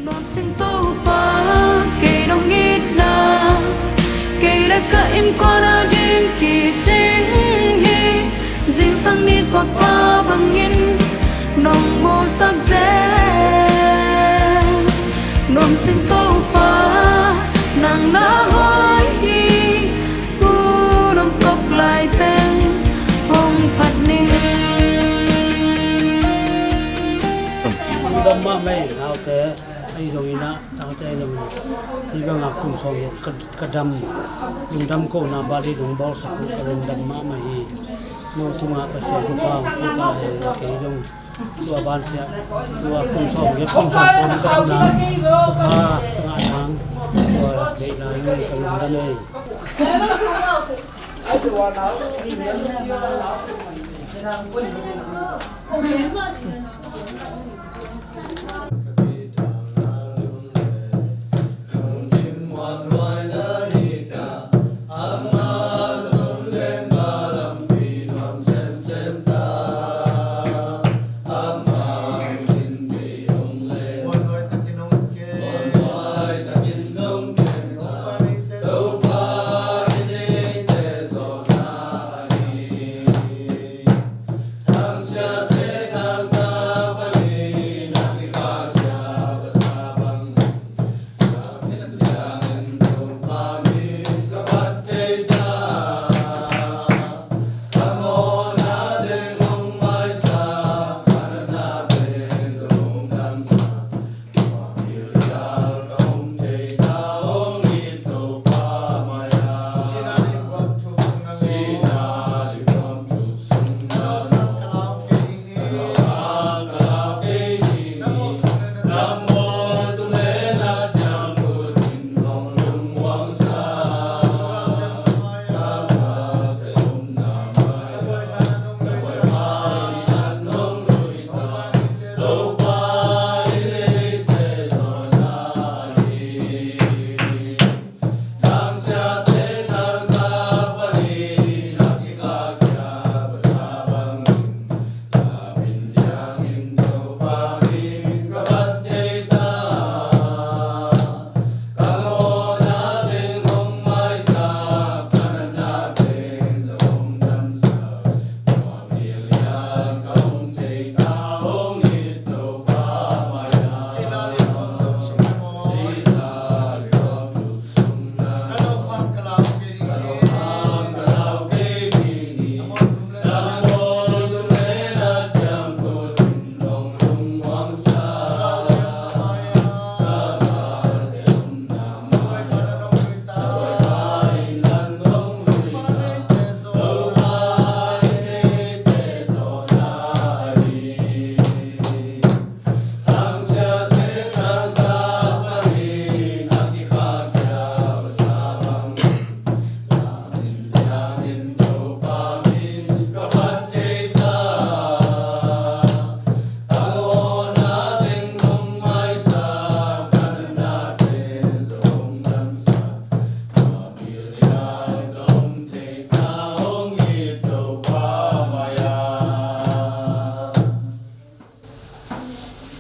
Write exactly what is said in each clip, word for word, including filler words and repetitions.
Nuam sing Topa, kei nong itna, kei le ka innkuan a ding kicing hi. Zingsang nisuak pa bangin nong musak zel. Nuam sing Topa, nang na hoih hi. Hun hong kop lai teng hong phat ning. Lungdam mahmah ei, naute. Ahi zongin ah, naute ahi zongin ah, hih bangah kum sawm ka, ka dam, lungdam kohna bali dong bawlsak uh, ka lungdam mahmah hi. No tungah Pasian thupha hong pia ta hen la, kei zong tua ban ciah, tua kum sawm, kum sawm kum ka dam na, thupha ngah nang, tua deih lai uh, ka lungdam ei.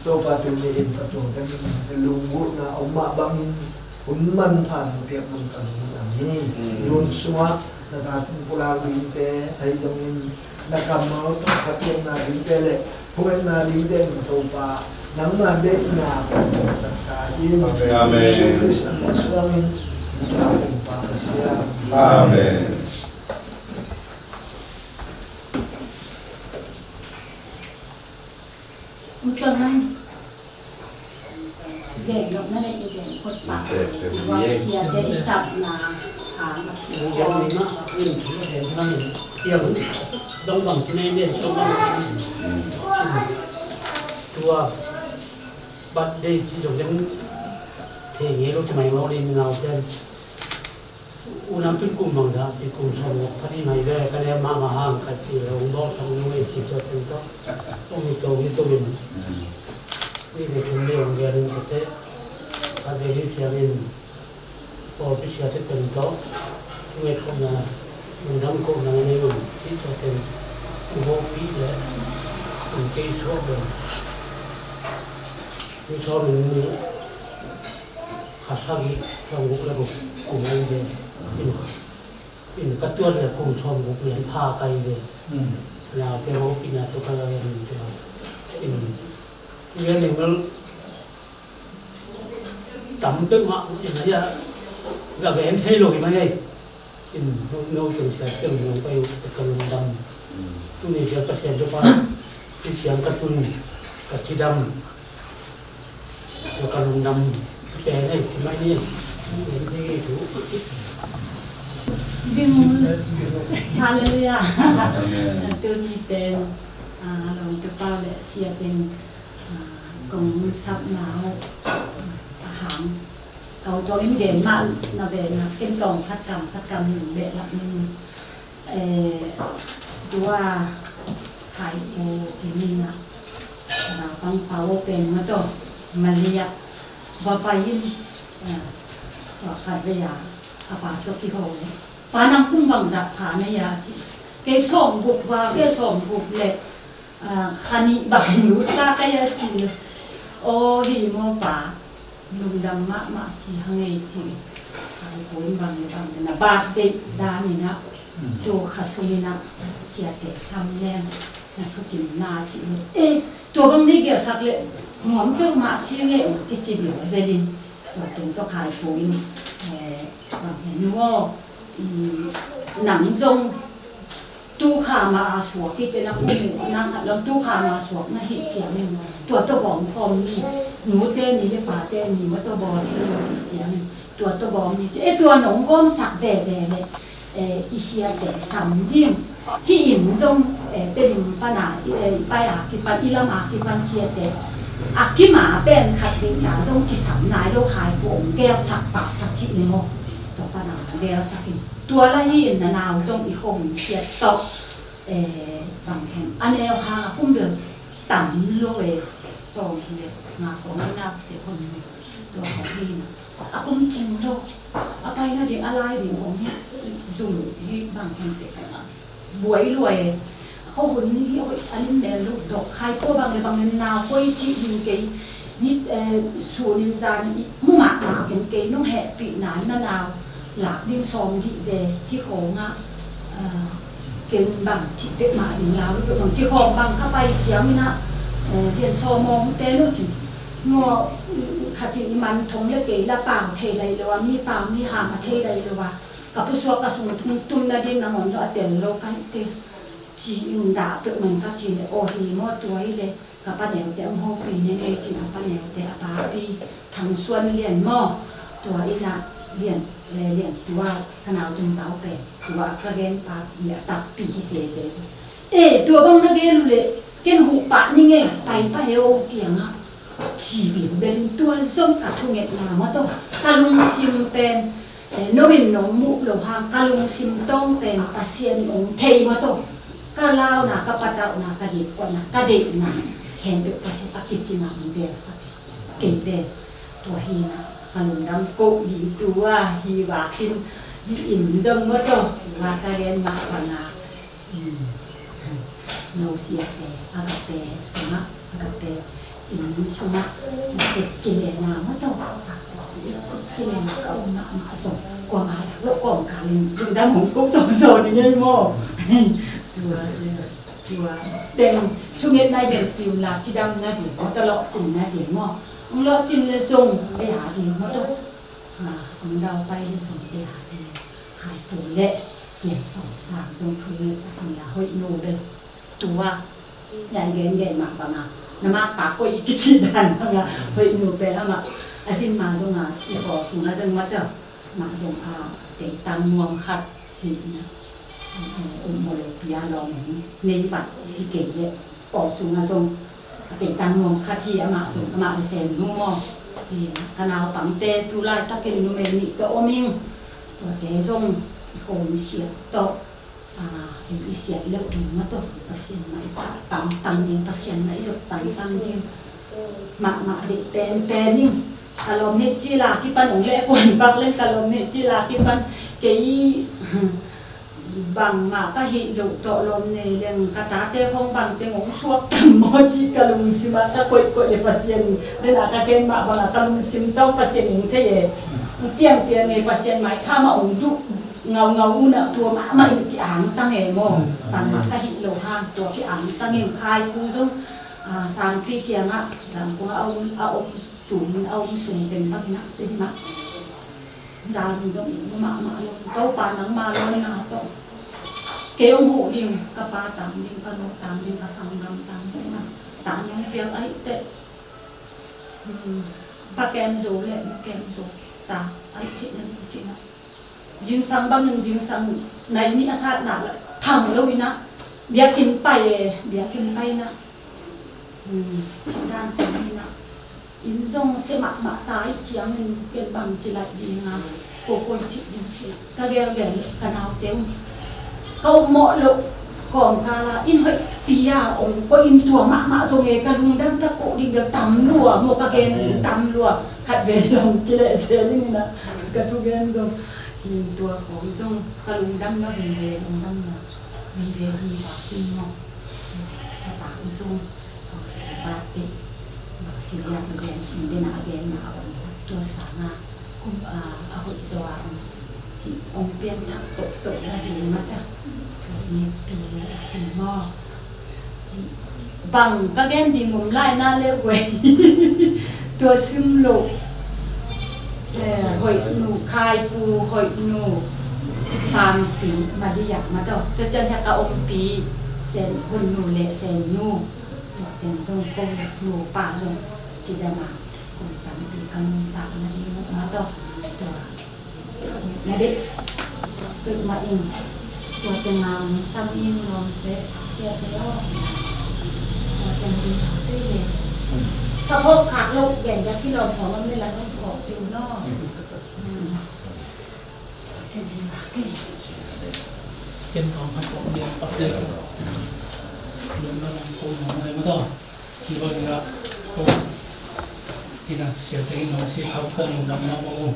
Topa, tuni in ka tuang ka ning, ka lunggulhna a om mah bangin hun manpha nong piak bang ka lungdam hi. Amen. Lun sungah na ta tung pulak dingte, ahi zongin na kammal tawh ka piakna dingte le phungekna dingte in Topa, nangma deihna pangsak ta in. Amen. Jesu Khrist a min suangin ka Topa ka sia. Amen. Ucamang gen nop na nei i gen kot pa. Siate i sapna hang a ki. Tua birthday ci zong den thei ngei lo ci mai mawk ding naute. Unau cun kum bang dah ci, kum sawm ngawk pha ding hi ve, ka lem mahmah hang ka ci le, hong bawlsak nung ei ci ciah teng tawh. Hong hi to, hi to in. Ni le thum le hong gen in ka teh. Ka te hi ciah in. Pawlpi siate teng tawh. Nget khawmna, lungdam khawmna nei un ci ciah teng. Hong bawlpi le. Hong kei suak le. Hong sawm in ni. A sagih sawmguk le guk kum a hi ve. In, in ka tuat le kum sawmguk lian pha ka hi ve. Naute hopihna tawh ka la en tua. In, lian in mal tam peuhmah in a, la gen thei lo hi mah ei. In, no, no teng sia teng no ka yu ka lungdam. Tuni sia ka sia jopa, ti siang ka tun, ka kidam. Ka lungdam pen ei, ki mai ni. Pen ei tu. Ding. Hallelujah. Amen. Tuni pen, ah, Lawmte Pau le sia pen, ah, kong sapna uh, ah, a hang. Kau tuang in gen mah na ve na, ken tawm khat kam, khat kam in behlap ning. Eh, tua Khaipu ci ni na, na pang pau pen ma tawh, Malia, va pai in, eh, tua khat ve a, a pa tawh kiho le. Pa nang kum bang zah pha na hia ci. Kei sawmguk va, kei sawmguk le, ah, kha nih bang lut ka ka hia ci. Aw hi maw pa. Lungdam mahmah si hang ei ci. Khaipu in bang le bang le na birthday dan in ah, tu kha sung in ah, siate sam leng na thukim na ci lo. Eh, tua bang nei gelsak le nuam peuhmah si hang ei, kici bel a bel in. Tua teng tawh Khaipu in, eh, bang hen nu aw, i, nang zong tu kha ma a suak hi te na kum na khat lam tu kha ma a suak na hih ciangin tua tawh gawm khawm ni, nute ni le pate ni ma tawh bawl hi lo hih ciangin tua tawh gawm ni ci. E, tua nong gawmsak veve le, e, i siate sam ding. Hih in zong, e, Tedim pana, e, i pai a kipan, i lam a kipan siate a kim a pen khat ding ta zong kisam nai lo, Khaipu ong gelsak pah ka cih ni maw. Tua pana gelsak in. Tua la hi in na nau zong i khong siat tawh, eh, bang hen. A neu hang a kum bel tam lo e. Sawm hi le nga khong a nak se khon hi. Tua khong hi na. A kum cing lo. A pai na ding, a lai ding khong hi. Zum hi bang hen te ka na. Buai lua e. Khuahun hi hoih a lim mel lo dok. Khaipu bang le bang le nau hoih cih ding kei. Ni, eh, sun in zan in i mu mahmah ken kei nong hehpihna in na nau lak ding sawm dih ve kikhawng ah, ah, ken bang cih peuhmah ding lau lo peuh bang kikhawng bang ka pai ciangin ah, eh, lian sawm awng te lo cin. Maw, khat in i man thong le kei la pau thei lai lo a, mi pau mi ham a thei lai lo a, ka pusuak ka sung tum, tum na ding nangawn zaw a tel lo ka hi te. Ci in dah peuhmah ka ci le aw hi maw tua hi le. Ka paneute hong hopih ning ei cin a paneute a papi Thang Suan Lian maw? Tua in a Lian, eh, Lian tua ka nau tung tau pen tua ka gen papi a takpi hi sese. Eh, tua bang na gen uh leh ken huh pah ning ei, pai pah he aw kiangah. Ci bing bel in tua zong ka thungetna maw tawh ka lungsim pen, eh, no in nong muh loh hang ka lungsim tawng pen Pasian in ong thei maw tawh. Ka launa, ka patauhna, ka deihkhuahna, ka deihna khempeuh Pasian a kicingah hong belsak kei pen tua hi na, ka lungdam koh hi. Tua hi vakin hi in zong maw tawh, tua ka gen mah bangah, no siate, a gate sungah, a gate inn sungah na tet kilena maw tawh, tet kilena ka om mahmah zong kuamah zak loh kawmkal in lungdam hong kop tawh zaw ning ei maw? Tua, tua teng thungetna hianpi un la, cidamna ding maw tawh, lawhcinna ding maw? Hong lawhcin le zong bei a ding maw tawh, hong daupai le zong bei a ding. Khaipu le Lian Sawm Sang zong thungetsak un la, hoih no bel. Tua, nai gen gen mah bangah, na makpa koih i kici dan bangah, hoih nu pen amah, a sin ma zongah, i pawl sungah zong mah tawh, mah zong a, teitang nuam khat hi na, um maw le pia lawm nei vat hi kei leh, pawl sungah zong a teitang nuam khat hi, amah zong, amah le sem nu maw, hi na, ka naupangte tu laitakin numei nih tawh om ing, tuate zong i khawm siat tawh, ah, i siat loh ding mah tawh, Pasian mah i phat tangtang ding, Pasian mah i zop tangtang ding. Mahmah deih penpen in, ka lawm nih cil a kipan ong leh kuan pak leng ka lawm nih cil a kipan kei bangmah ka hih loh tawh lawm nei leng ka tate khawng bangteng ong suak tam maw cih ka lungsim ah ka koihkoih le Pasian, den a ka ken mah bangah ka lungsim tawh Pasian ong thei e. Piangpiang e, Pasian maipha mah ong duh ngaungau un ah, tua mahmah in ki-angtang e maw. Tang ka hih lo hang tua ki-angtang in, Khaipu zong, ah, Sangpi kiangah Zangkong ah a om, a om, tun a om sung teng bangin ah, teng ah zan zong i mu mahmah lo. Topa nangma lawina tawh kei ong huh ding, ka pa tang ding, ka nu tang ding, ka sanggam tang ding, ah, tang nong piak ahih teh, hmm, pa kem zo le nu kem zo ta, a theihna ding cihna. Zingsang bangin zingsang nai nih a satna la tham lo in ah, biakinn pai e, biakinn pai in ah, hmm, dan khong in ah, inn zong sia mahmah ta ih ciangin ken bang ci laih ding a, ko koi cih ding cih ka gelgel ka naute un. Ka upmawh loh kawmkal a inn hoihpi a ong koih in tua mahmah zong e, ka lungdam ta koh ding bel tam lua maw, ka gen ding tam lua. Khat vei long kileh zel in ah, ka thugen zong hi in, tua kawm zong ka lungdam lo, vive lungdam lo, vive hi va in maw. Ka ta u zong Baptist, Baptist a gen sing den a gen na om, tua sanga kum a, a hoih zaw a om, ci ong pianthak tohtoh na ding mata. Tua ni pi a ci maw. Ci bang ka gen ding om lai na le guai. Tua sim lo. Eh, hoih nu, Khaipu hoih nu, Sangpi, Maria, ma tawh. Tua ciang hiah ka ompi, Sen, hun nu le Sen nu. Tua teng zong ko nu pa zong cidam a, kum tampi ka nuntakna ding uh mah tawh. Tua na deh peuhmah in, tua teng a hong sam in lawmte, siate aw. Tua teng ding peuh le. Ka phawk khak loh gen ka kilawm khawng om le la nong phawk ding naw. Ken tawm khat kawm ni a pak te. Lungdam ang ko nong nai ma tawh. Hi bang ina ko ina sia teng nong si khau ta lungdam na ma u.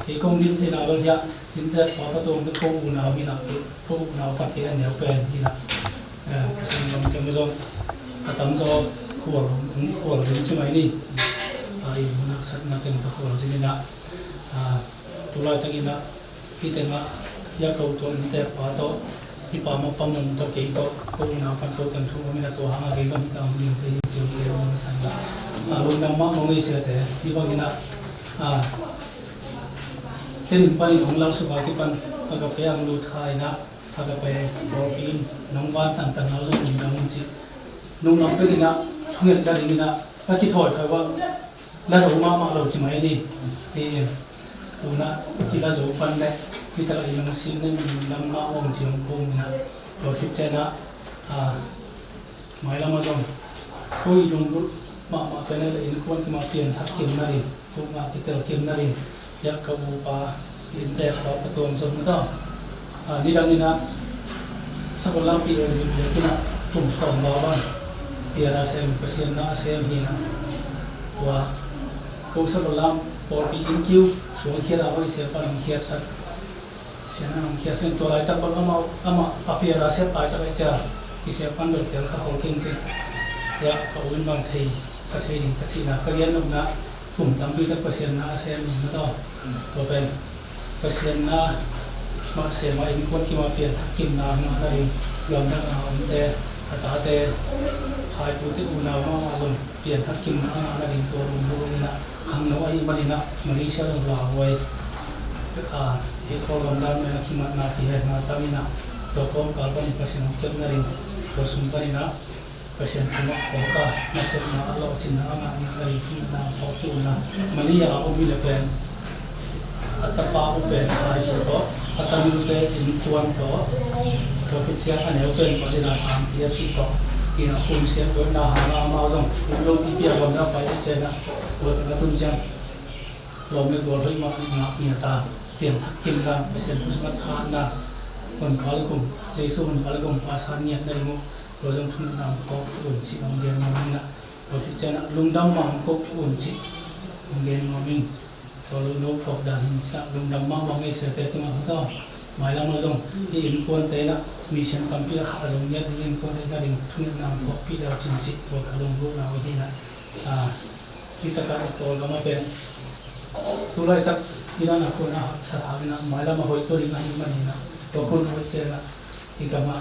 Kei kong din theina bang hiah hinte pa pa tawm ko unau hi na, ko unau tak kei a neu pen hi na. Eh, ka sin bang teng zong a tam zaw khual, khual zin ci mai ni. A i nak sat na teng ka khual zin ina. Ah, tulai tengin ah, hih tengah, hih a ko tua inntek pa tawh, hih pa mah pa mong tawh kei tawh, ko unau pan ko teng thu om in a, tua hang a kei zong hih tang ding kei hi ci kei om na sa in ah. Ah, lungdam mah mong ei siate, hih bangin ah, ah, tenin panin hong lalsuk a kipan, Agape ang lut kha in ah, Agape pawlpi in nong van tangtang nau zong lungdam un ci. Nung lam pek in ah, thunget la ding in ah, a kithawi thawh ah, la zo mahmah lo ci mai ni. Hi in, tuna kila zo pan leh, hi takah i lungsim nei mun lam mah om ci hong ko in ah, tua khit ciang ah, ah, mailam ah zong ko i lunggulh mahmah pen leh innkuan kim a pianthak kimna ding, tukna kitel kimna ding, hiah ka upa inntek pa ka tuang zong na tawh. Ah, nidang in ah Sabualam P S G biakinn ah kum sawm val bang pian a sem, Pasian na a sem hi in ah, tua ko Sabualam pawlpi inn kiu suang khiat a hoih siapa nong khiatsak, Sian a nong khiatsak in tua laitak bang amah, amah a pian a sep laitak ah cia kisiapa in bel tel kha khol kei in ci. Hiah ka u in bang thei, ka thei ding ka cihna, ka gen nopna, kum tampi tak Pasian na a sem in na tawh. Tua pen Pasian na mah sem a innkuan kim a pianthak kimna ngahna ding, gamdang a omte, a tate, Khaipute unau mahmah zong pianthak kimna a ngahna ding tua lungdam in ah, khangno ahih manin ah Malaysia zong lauhuai, ah, hih Kawlgam dan mah in ah kimatna kihehna tam in ah, tua kawmkal panin Pasian hong kepna ding, tua sung panin ah Pasian tungah kawk a, nasepna a lawhcinna a ngah ding a ding, kimatna hong kawk kei un la. Malaysia a om hi leh pen a tapa uh pen Khaipu tawh, a tanute innkuan tawh, tua khit ciang a neu pen Pathian a sangpi a cih tawh, inn a khum siat luatna hang a amau zong lungpi pia gawmna pai a ciang ah, tua teng a tun ciang lawm le gual hoih mah ngah ngiat a, pianthak kimna, Pasian thu sungah thahatna, hun pha le kum, Jesu hun pha le kum a san ngiat na ding uh, tua zong thungetna hong kawk kei un cih hong gen nuam ing a, tua khit ciang ah lungdam mah hong ko kei un cih hong gen nuam ing. Tua lo no phawk dan hi in ciah, lungdam mahmah ngei siate tungah hi tawh. Mailam ah zong hih innkuante in ah mission tampi a khah zong ngiat ding, innkuante in a ding thungetna hong phawkpih dau cin cih tua ka lunggulhna uh hi in ah. Ah, hih takah i Kawlgam ah pen tu laitak Hi dan a khun a haksa hangin a mailam a hoih tua ding ahih manin a, tua khun hoih ciangin a, hi gamah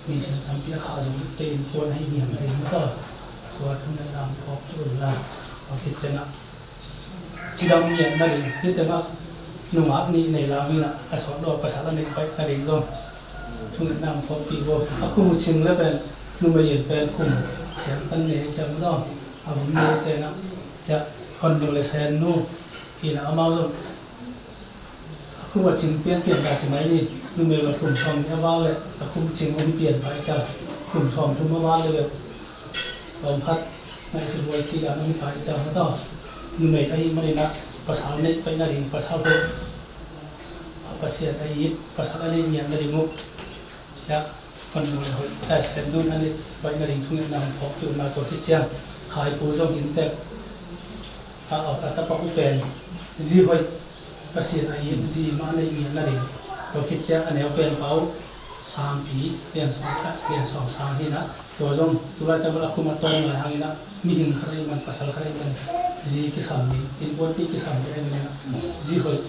mission tampi a khah zong te innkuan ahi mi hang ding mah tawh, tua thungetna hong phawk kei un la. Tua khit ciangin a, cidam ngiat nading, hi tengah nungak nih nei la mi in a, a sawt lo a pasal a neih paih nading zong thungetna hong phawkpih un. A kum uh cing le pen numei in pen kum ciang tan nei ciang mah tawh, a vum nei ciangin a, cia, Hon nu le Sen nu in a, amau zong a kum a cing pianpian ta ci mai ni. Numei vat kum sawm nih a val le a kum cing hong pian pai ca, kum sawm thum a val le bel tawm phat ngaihsut huai ci dan hong pai ca mah tawh. Numei ahih manin a, pasal neih paih nading, pasal hoih, a Pasian a it pasal a neih ngiat nading uh, ya, Hon nu le hoih, eh, Sen nu a neih paih nading thungetna hong phawkpih un la. Tua khit ciang Khaipu zong inntek a, a, a tapa uh pen zi hoih, Pasian a it zi mah a neih ngiat nading. Tua khit ciang a neu pen pa uh Sangpi, Lian Sawng, Lian Sawng Sang hi in a, tua zong tu laitak bel a kum a tawm lai hangin a, mihing khat ahih man, pasal khat ahih man, zi kisam ding, innkuanpih kisam ding ahih manin a, zi hoih,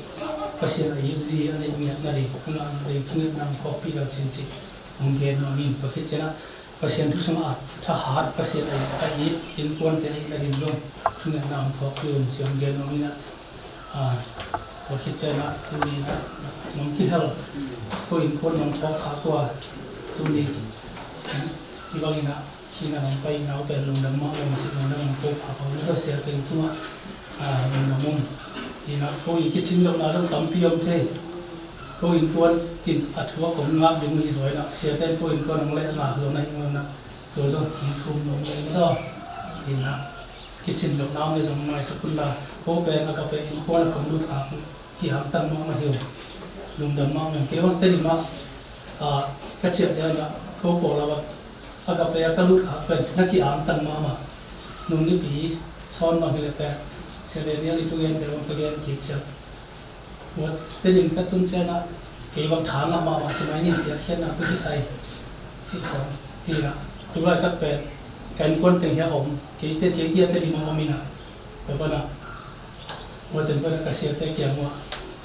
Pasian a it zi a neih ngiat nading, a ngah nading thungetna hong phawkpih lo cin ci hong gen nuam ing. Tua khit ciangin a, Pasian thu sungah a thahat, Pasian a it, a it innkuante a it nading zong thungetna hong phawkpih un ci hong gen nuam ing a, a, tua khit ciangin a, tuni in a, nong kihel, ko innkuan nong phawk khak uh a, tuni, i bangin a, khin a nong pai nau pen lungdam mah om ci, lungdam om ko pha ko na sia teng tungah, a, lungdam om. Ina ko i kicin lohna zong tampi om thei. Ko innkuan in a thu a kong ngak ding uh hi zaw ina, siate in ko innkuan hong leh ngak zaw na hi ngon na, tua zong hong thum lo om lo ina. Ina kicin lohna om le zong maisak un la, ko pen Agape innkuan a kong lut khak uh, ki-angtang mahmah hi uh. Lungdam mahmah. Kei bang Tedim ah, a, ka ciah ciangin ah, ko pawl a bang Agape a ka lut khak pen na ki-angtang mahmah. Nung nipi sawn bang hi leh pen, Sia Daniel i thugente bang ka gen kik ciang, tua Tedim ka tun ciangin ah, kei bang tha ngah mahmah ci mai ni, piakkhiatna tu kisai cih khawng hi a. Tu laitak pen ka innkuan teng hiah om, keite, kei kia Tedim ah om ina. Tua pan ah, tua teng pan ah ka siate kiang uh ah,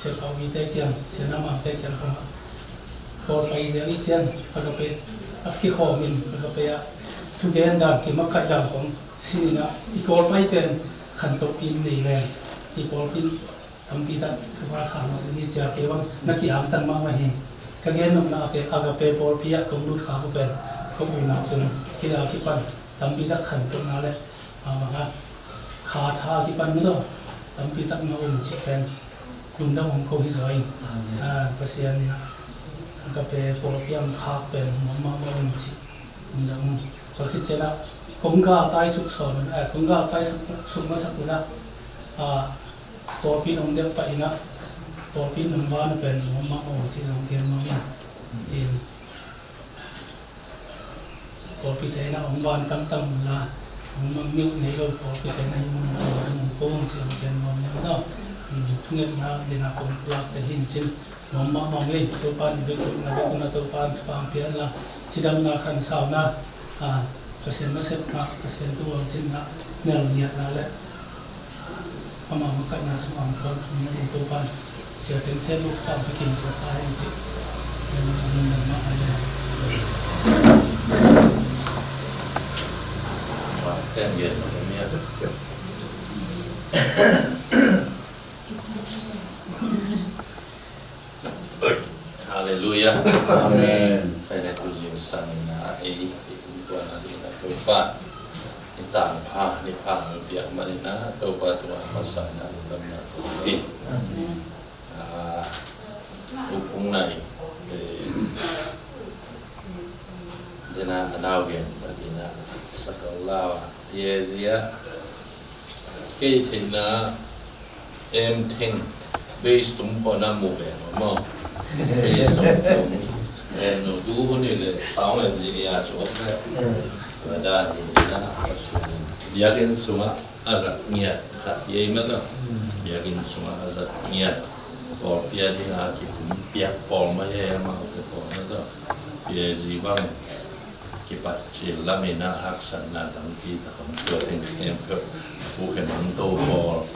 Sia Pau Mite kiang, Sia Na Mangte kiang khawng ah, Kawl pai ziang i ciang, Agape a kikhawm in, Agape ah thugen dan, kimakaih dan khawng sin ina, i Kawl pai pen khantohpi in nei leng, i pawlpi in tampi tak thupha sa lo ding hi cia, kei bang na ki-angtang mahmah hi. Ka gen nopna ah, Agape pawlpi ah kong lut khak uh pen, kong umna sung kila kipan tampi tak khantohna le, a, mah a, kha tha kipan mah tawh tampi tak na um cih pen lungdam om ko hi zaw in. Amen. A, Pasian in a, Agape pawlpi ah khak pen nuam mahmah um cih lungdam om. Tua khit ciangin ah, kong galtai suk sawn un, a, kong galtai suk, suk masak un ah, a, pawlpi in hong dek pah in ah, pawlpi in hong van uh pen nuam mahmah om cih zong gen nuam ing. In, pawlpite in ah hong van tamtam un la, hong mangngilh ngei lo pawlpite in ah hih mun ah hong ko hong ci hong gen nuam ing maw. In, thungetna ding ah kong pulakte hi in cin, nuam mahmah ing ei. Topa in bek un, na bek un ah Topa in thupha hong pia in la, cidamna, khansauna, a, Pasian nasepna, Pasian thuhilhchinna, nel ngiatna le ama makaihna sungah hong puan thum na ding Topa in siate in khen lo ka hong pia kim ciat ta hen cih. Amen. Amen. Amen. Amen. Halleluiah. Amen. Pai le tu zingsang in ah ei, i innkuan a ding in ah Topa in tangpha, nipha hong piak manin ah Topa tungah masa in ah lungdamna ko hi. Amen. Ah, U Phung Nai, eh, dena a nau gen, a dena sakal lau a, P A G ah, kei theihna em theng, bass tum khawhna mu ve maw. Bass tum khawh. Em, no, tu hun ni le, sound engineer suak ve. Tua dan hi na, biakinn sungah a zat ngiat khat hi ei mah tawh. Biakinn sungah a zat ngiat. Pawlpi a ding a kipumpiak pawl mah hi ei, amau te pawl mah tawh. P A G bang kipat cil lam in ah haksatna tampi tak om, tua teng khempeuh Pu Khen Hong To pawl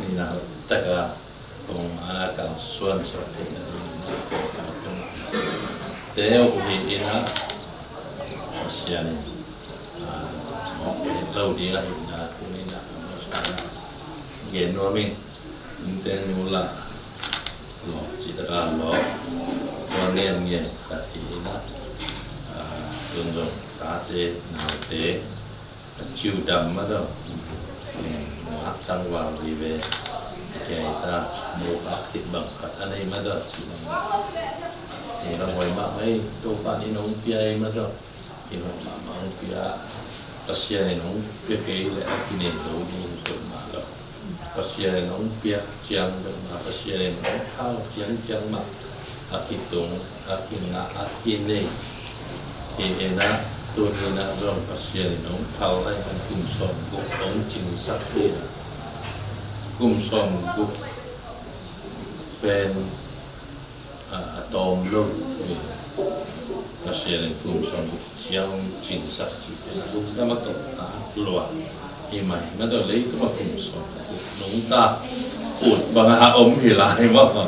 in ah tak a kong suan suak theihna dingin a kawkna pia mahmah te uh hi in ah, Pasian in, ah, thawh pek lo ding ahi in ah, tuni in ah a masa in ah gen nuam ing. Innteek nu lah lawh cih tak a lawh, tua ngen ngen khat hi in ah, ah, tun zong tate naute a ciu dam mah tawh, ngak tangval vive, kei ta, mu khak khit bang khat a nei mah tawh, ci bang. Kei lam huai mahmah ei, Topa in hong pia ei mah tawh, kin hong mahmah hong pia, Pasian in hong pia kei leh a kinei zo ding hi peuhmah lo. Pasian in hong piak ciang peuhmah, Pasian in hong thau ciangciang mah a kitung, a kingah, a kinei hi in ah, tuni in ah zong Pasian in hong phal lai kan kum sawmguk hong cingsak hi in ah, kum sawmguk pen a, a tawm lo, eh, Pasian in kum sawmguk ciang cingsak cih pen a lungdam a tawh tak lua hi mai. Mah tawh leitung a kum sawmguk nungta ut bang a om hi lai maw.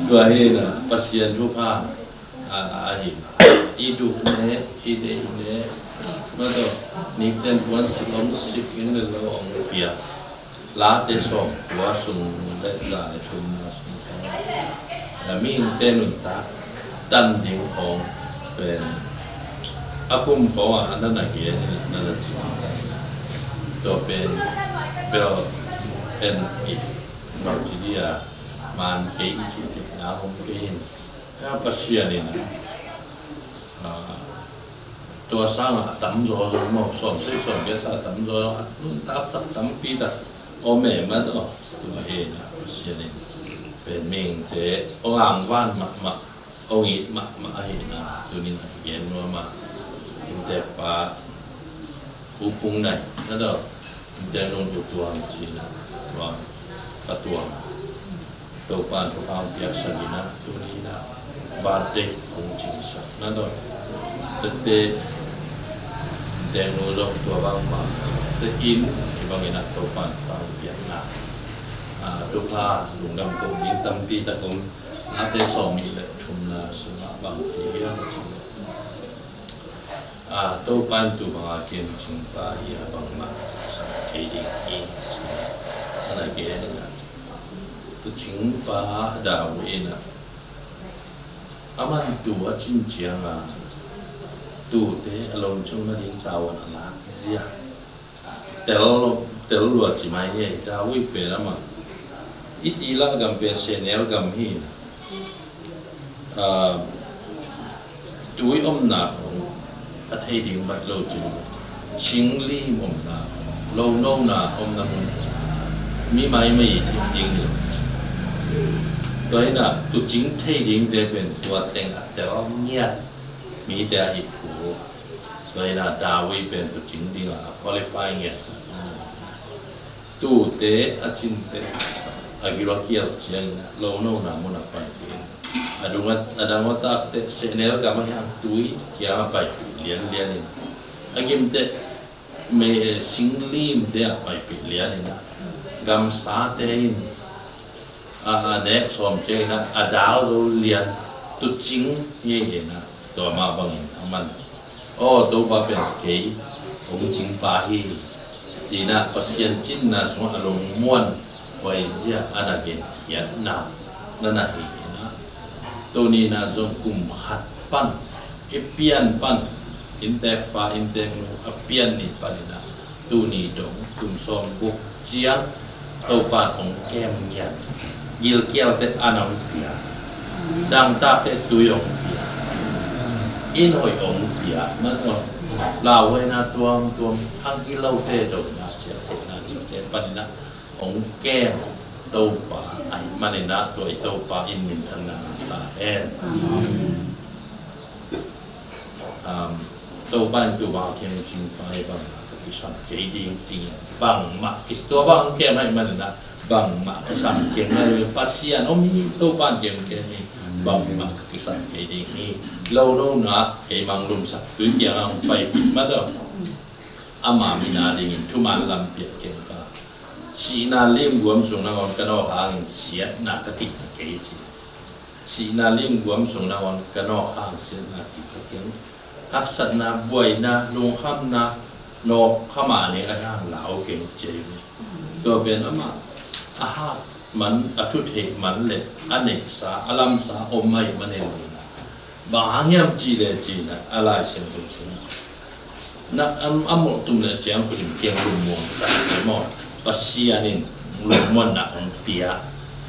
Tua hi in ah Pasian thupha, a, a hi mai. I duh ne, i deih ne, mah tawh nikten puan sik om sik in le lo om piak. Late sawmkua sung le za le thumna sung khawng, a, mihingte nuntak tan ding khawng pen a kum khawng ah na na gen in na na cing. Tua pen bel en it bang ci dia man kei i cih theihna om kei in. A, Pasian in a, a, tua sangah a tam zawzaw maw, sawmsei sawmgiat sangah a tam zawzaw, a nuntaksak tampi tak om e mah tawh. Tua hi in a Pasian in pen mihingte hong angvan mahmah, hong it mahmah ahi in a, tuni in a gen nuam a, innteekpa U Phung Nai mah tawh, innteek nung U Tuang ci in a, Tuang, Pa Tuang. Topa in thupha hong piaksak in a, tuni in a birthday hong cingsak na dawn. Tete, tenu zong tua bangmah te in, hih bangin a Topa in thupha hong piakna, a, thupha lungdam ko ding tampi tak om. Late sawmnih le thumna sungah bang ci hiam cih leh, a, Topa in tu banga kem cingpa hi a, bangmah kisam kei ding hi, ci a na gen in a. Tu cingpa David in a, aman tu a cin cianga tute a lom ciang nading tavuan a lak zia tel, tel lua ci mai ni. David pen amah i tila gam pen sehnel gam hi. Ah, tui omna khong a thei ding baih lo cin, cinglim omna, lonona omna mun mi maimai thei ding hi lo. Tua hi in a, tu cing thei dingte pen tua teng a tel ngiat mite ahi kul. Tua hi in a, David pen tu cing dingah a qualify ngiat. Tute a cinte a gil a kial ciangin a lonona mun a paipih in, a dung a, a dang a takte sehnel gam a hiang tui kiang a paipih lianlian in, a gimte me, singlimte a paipih lian in a, gamsate in a, a nek sawm ciangin a, a dal zo lian, tu cing hi in a, tua mah bangin aman, aw, Topa pen kei hong cingpa hi, ci in a, Pasian cinna sungah a lungmuan huaizia a na genkhiatna na na hi in a, tuni in a zong kum khat pan, i pian pan, innteekpa innteeknu a pian ni pan in a, tuni dong kum sawmguk ciang Topa in hong kem ngiat, gilkialte an hong pia, dangtakte tui hong pia, inn hoih hong pia, mah tawh lauhuaina tuamtuam, hang kilote dongna siatheihna dingte pan in a hong kem Topa ahih manin a, tua i Topa in minthanna ngah ta hen. Um, Topa in tu bang a kem cingpa hi, bangmah ka kisam kei ding, ci in a, bangmah kis, tua bang kem ahih manin a, bangmah kisam kei mai, Pasian om hi, Topa in kem kem hi, bangmah ka kisam kei ding hi. Lonona kei mang lumsak, tui kiang a hong paipih mah tawh, ama min a dingin thuman lampi a kem ka, sihna limguam sung nangawn ka nawk hangin siatna ka kihta kei, ci. Sihna limguam sung nangawn ka nawk hang siatna kik keng. Haksatna, buaina, lungkhamna, nawk kha mah ning a hang lau keng ci hi. Tua pen amah a hak man, a thutheih man le a neihsa, a lamsa om ahih manin bang hang hiam cih leh ci-in a Lai Siangtho sungah na, a, a mulhtum le ciangkhut in kiang lungmuang sak ci maw. Pasian in lungmuanna hong pia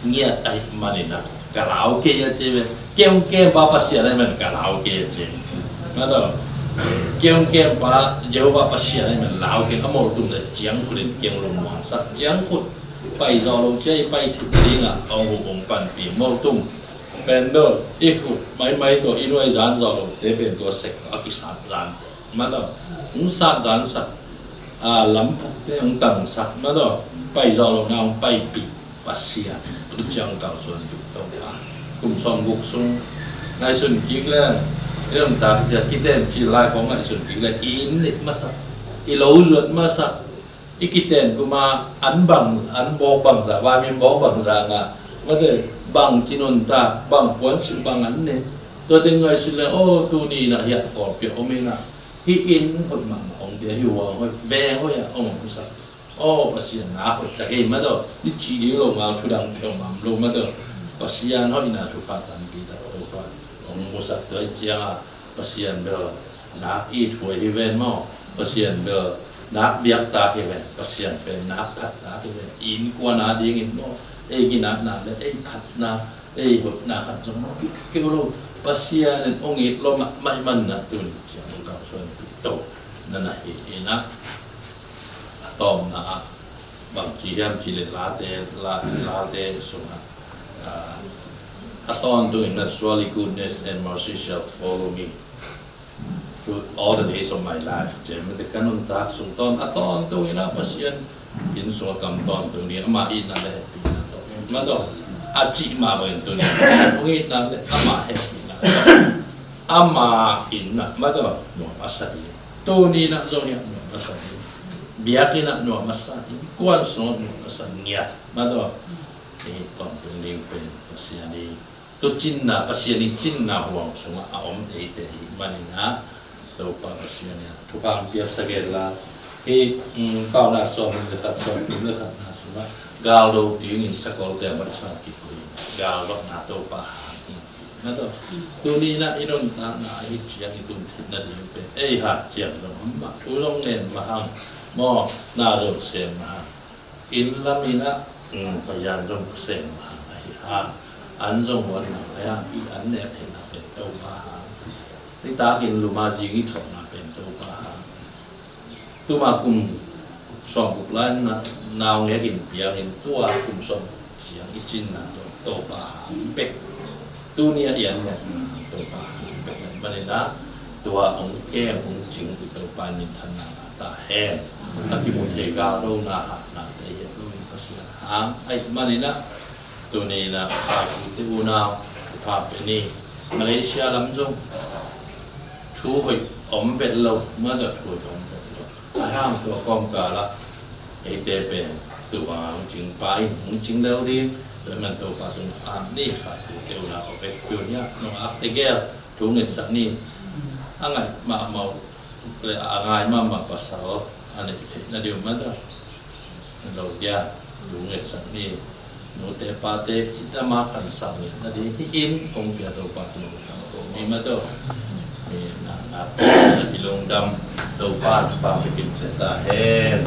ngiat ahih manin ah ka lau kei a ci ve. Keungkempa Pasian ahih manin ka lau kei a ci. Mah tawh, keungkempa Jehovah Pasian ahih manin lau kei. A mulhtum le ciangkhut in kiang lungmuang sak, ciangkhut pai zawh loh ciang i pai thei ding a hong hu hong panpih. Mulhtum pen bel i khut maimai tawh i nuai zan zawh lohte pen tua sek a kisat zan. Mah tawh, hong sat zan sak, a, lam phutte hong tang sak. Mah tawh, pai zawh lohna hong paipih Pasian, tu ciang kalsuanpih Topa. Kum sawmguk sung ngaihsun kik leng, i nuntak ciang kiten cil lai khawng ngaihsun kik leng, i inn nih masak, i lo zuat masak, i kiten kum a an bang, an bawk bangzah, vaimin bawk bangzah ngah, mate, bangci nuntak, bang puansilh, bang an ne. Tuate ngaihsun leng, aw, tuni in ah hiah khawlpi om in ah, hih inn hoih mahmah hong pia, hih huang hoih, veng hoih ah hong musak. Aw, Pasian na hoih tak ei, mate. I cih ding lo ngal, thu dang peuhmah om lo, mate. Pasian hoihna thupha tampi tak Topa hong musak. Tua ahih ciangin Pasian bel nak ithuai hi ven maw. Pasian bel nak biak tak hi ven. Pasian pen nak phat tak hi ven. Innkuan a dingin maw, ei ginatna le ei phatna, ei hoihna khat zong mawk kik kei lo. Pasian in hong it lua mahmah ahih manin ah tuni ciang hong kalsuanpih Topa na hi in ah. A tawpna ah bang ci hiam cih leh Late, La, Late sungah, ah, a tawntungin ah, "Surely goodness and mercy shall follow me through all the days of my life," ci-in, mate, ka nuntak sung tawn, a tawntungin ah Pasian inn sungah ka om tawntung ding, ama itna le hehpihna tawh, mate. A cih mah bangin tuni, hong itna le ama hehpihna tawh, ama itna, mate, nuam a sa ding. Tuni in ah zong hiah nuam a sa ding. Biakinn ah nuam a sa ding. Innkuan sungah nuam a sa ngiat, mate. Ei tawntung ding pen Pasian hi. Tua cinna, Pasian i cinna huang sungah a om eite ahih manin ah, Topa Pasian in ah thupha hong piaksak hen la. Hih, um, Paunak sawmnih le khat, sawmthum le khatna sungah, galdo dingin sakolte a baihsa kikoih, galvakna Topa hang hi, mate. Tuni in ah i nuntakna ahih ciang i tun theih nading pen ei hat ciang zong amah thu zong ngen mah hang, maw, na zong sem mah hang. Inn lam in ah, um, payan zong sem mah hang ahi hang. An zong huan mah hang, i an nek theihna pen Topa hang. Nitakin lum a zing i thawhna pen Topa hang. Tuma kum sawmguk lai in ah naungek in piangin, tua kum sawmguk ciang i cinna tawh Topa hang bek. Tuni a i an nekna Topa hang bek ahih manin ah, tua hong kem hong cing i Topa in minthanna ngah ta hen. A kimu thei galdona hatnate i et loin Pasian hang ahih manin ah, tuni in ah, a, tute unau, thupha pia ni. Malaysia lam zong thu hoih om vet lo, mate, thu hoih om vet lo. A hang tua kawmkal ah eite pen tua hong cingpa in hong cing lel ding. Tua ahih man Topa tungah ap ni. Kha tute unau, a vekpi un hiah nong ap tegel thu ngetsak ni. A ngaih mahmah uh le a ngai mahmah pasal a neih theih nading uh, mate. Lo dia, thu ngetsak ni. Nute pate cih tama khan sau ngetna ding hi in, kong pia Topa tungah kong ni, mate. Ni na, na, na i lungdam Topa thupha pia kim ciat ta hen.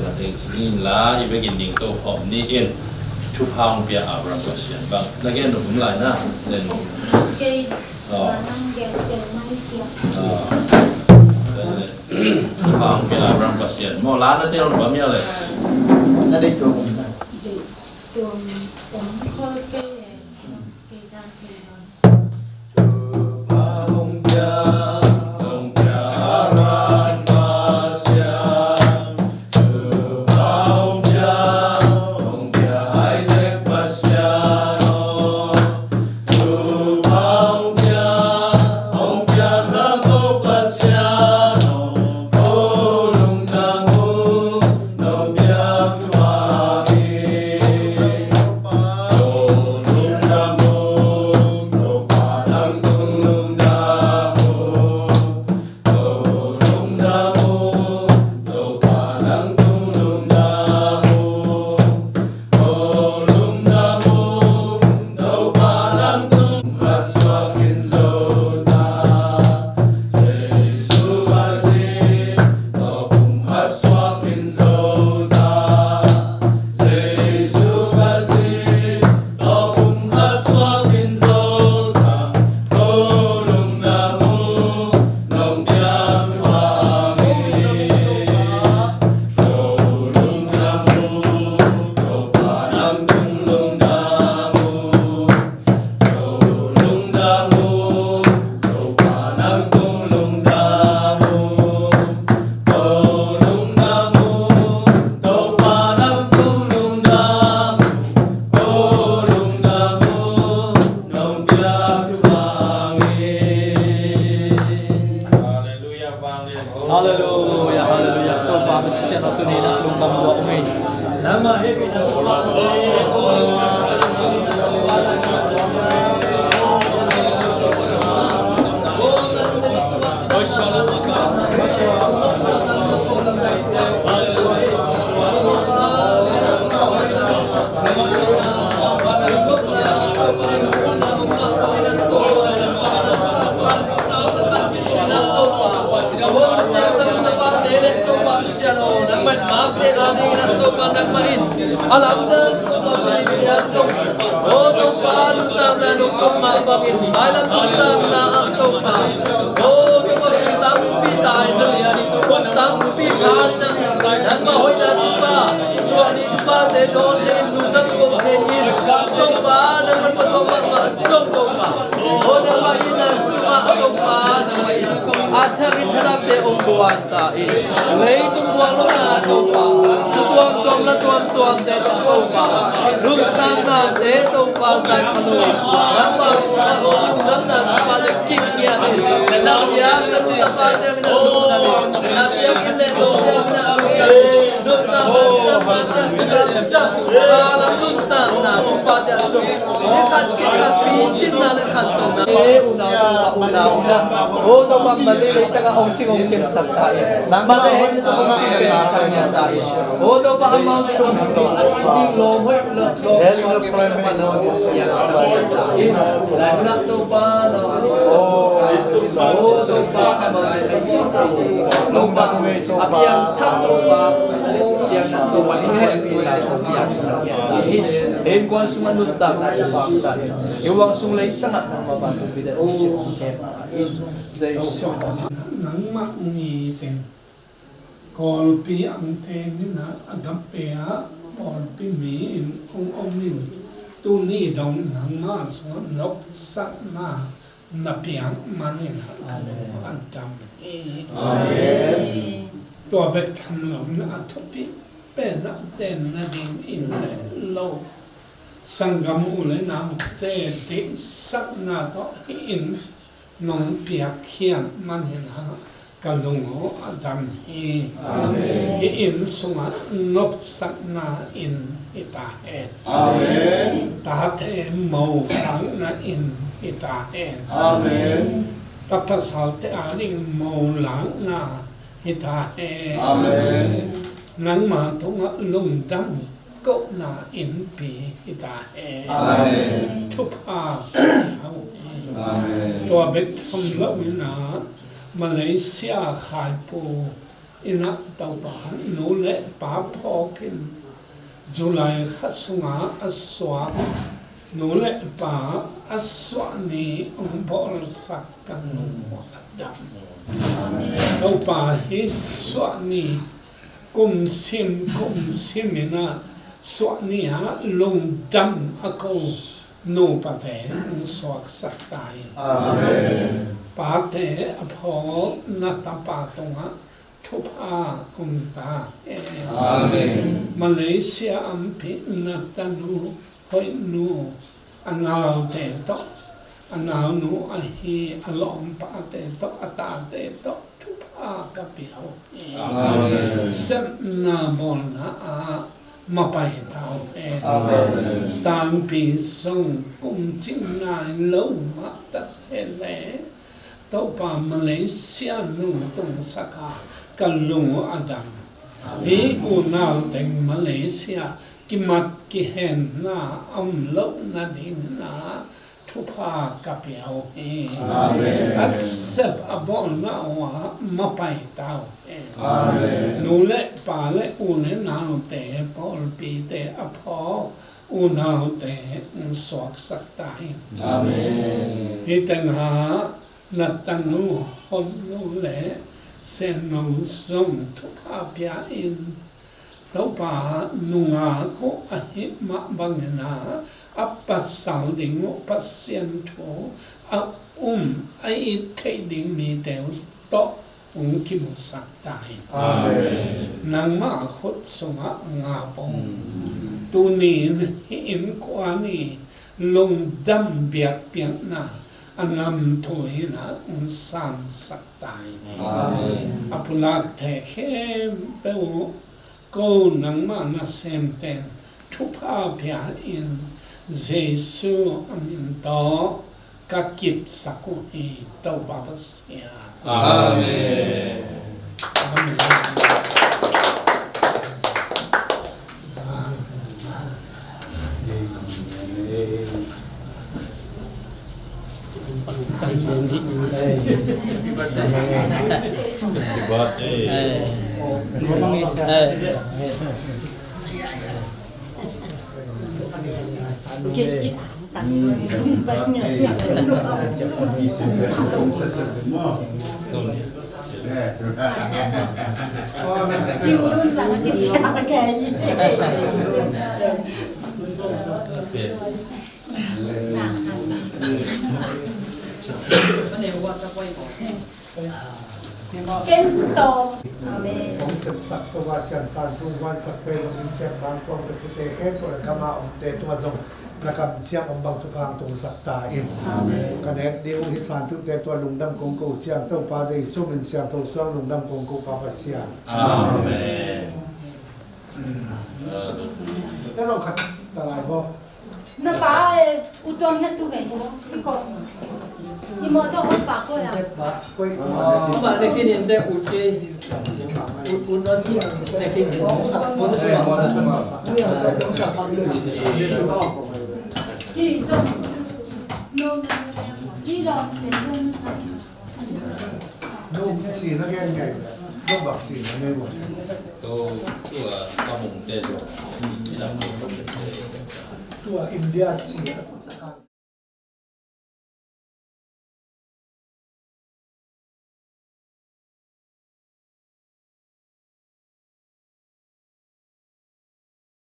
Na teng sinin la i vekin ding to khawm ni in. Thupha hong pia Abraham Pasian bang na gen nop lai na. Nen nop. Kei, oh, nang gen pen mai sia. Oh. Thupha hong pia Abraham Pasian. Maw, la na tel bang mia le. Na deih tuam om na. Deih tuam om khol kei le. Kei zan kei zan. Thupha hong pia, hong pia Abraham Pasian. Thupha hong pia, hong pia Isaac Pasian aw. Thupha hong pia, hong pia Jacob Pasian aw. Ko lungdam ung, nong piak thupha hi. Ko lungdam ung. Mapte a dingin a Topa nangmah in a lamdang Topa Filippia Topa, o Topa, nuntakna nong tawh mah bangin mailam nuntakna ah Topa, o Topa, mi tampi tai na lian in, Topa, tampi tai na, nangmah hoihna Topa, suah ni Topa te dawn te in nuntak kong te in, Topa, nangmah tawh mah mah zong Topa, o nangmah in a sungah Topa, nangmah in a thak in thadah te ong buan ta in, leitung buang lohna Topa, tuamtuam la tuamtuam te Topa, lungdamna te Topa, zan kha lo, nangmah sungah lungdamna Topa le kip ngiat in, na biak na Topa te na lungdam in, na biak in le lungdamna lungdamna Topa te lungdamna Topa te lungdam. Ni khat kik khat pi cinna le khantohna pa unau unau unau. O Topa Malay leitang ah hong cing hong kemsak ta in. Malay hei ni tawh hong kemsak ta in. O Topa amau sung lawm hoih lawm sung kemsak ta in. Lai nak Topa. O Topa amau sung lawm hoih lawm sung kemsak ta in. Innkuan sungah nuntakna i pamtak in, i huang sung leitangah nangmah vantung pite hong cih hong kep in, Jesu. Nangmah mi teng Kawlpi angteng in a Agape ah Kawlpi mi in hong om in, tuni dong nangmah sungah nopsakna na piak manin a lung a dam hi. Amen. Tua bek tham loin a thupi pen a tenna ding in le lo sanggam u le naute deihsakna tawh hih in nong piakkhiat manin a ka lung a dam hi. Amen. Hih inn sungah nopsakna inn hi ta hen. Amen. Tate mokhakna inn hi ta hen. Amen. Tapasalte ading molakna hi ta hen. Amen. Nangma tungah lungdam kohna innpi hi ta hen. Amen. Thupha pia uh hi. Amen. Tua bek tham loin a Malaysia khaipu in a Topa nu le pa phawk in July kha sungah a suak nu le pa a suah ni hong bawlsak ka lung a dam. Amen. Topa hih suah ni kum sim kum sim in a suah ni ah lungdam a ko nupate hong suaksak ta in. Amen. Pate a phawk na tapa tungah thupha om ta hen. Amen. Malaysia ampi na tanu hoihnu a naute tawh, a naunu ahi a lawmpate tawh, a tate tawh thupha ka pia uh hi. Amen. Sepna bawlna ah mapai ta uh hen. Amen. Sangpi zong kum cing nai lo mah ta se leh Topa Malaysia nong tungsak a ka lung a dam. Amen. Hih unau teng Malaysia kimat kihenna a om loh nadingin a thupha ka pia uh hi. Amen. A sep a bawlna uh ah mapai ta uh hi. Amen. Nu le pa le u le naute pawlpite a phawk unaute hong suaksak ta hi. Amen. Hih tengah na tanu Hon Nu le Sen Nu zong thupha pia in, Topa nungak uh ahih mah bangin a, a pasal ding uh Pasian thu a um a it theih ding mite uh tawh hong kimusak ta hi. Amen. Nangmah khut sungah ngap ung. Mm. Tuni in hih innkuan i lungdam biakpiakna a namthu in a hong sansak ta hi. Amen. A pulakte khempeuh uh ko nangmah nasemten thupha pia in, Jesu a min tawh ka kipsak uh hi, Topa Pasian. Amen. Amen. Happy birthday. Ken to. Amen. Hong sepsak tua siangsan tu huan sakte zong in kiang bang kuang pekute khempeuh le kama omte tua zong na kamciam om bang thupha hong tungsak ta in. Amen. Ka nek ding uh hih sanpeuhte tua lungdam kong ko ciang Topa Jesu min siangtho suang lungdam kong ko Pa Pasian. Amen. Ka zong khat ta lai ko. Na pa e, u tuang hiat tu vei ko. I mawtaw hong pa ko ya. Ba ne khin in de u ke. U u non ki ne khin in sa ko sa. Ci so. No. Di lo. Nung ci na gen ngai, nung bak ci na ngai mo. So, tua kamung te lo. Tua India ci.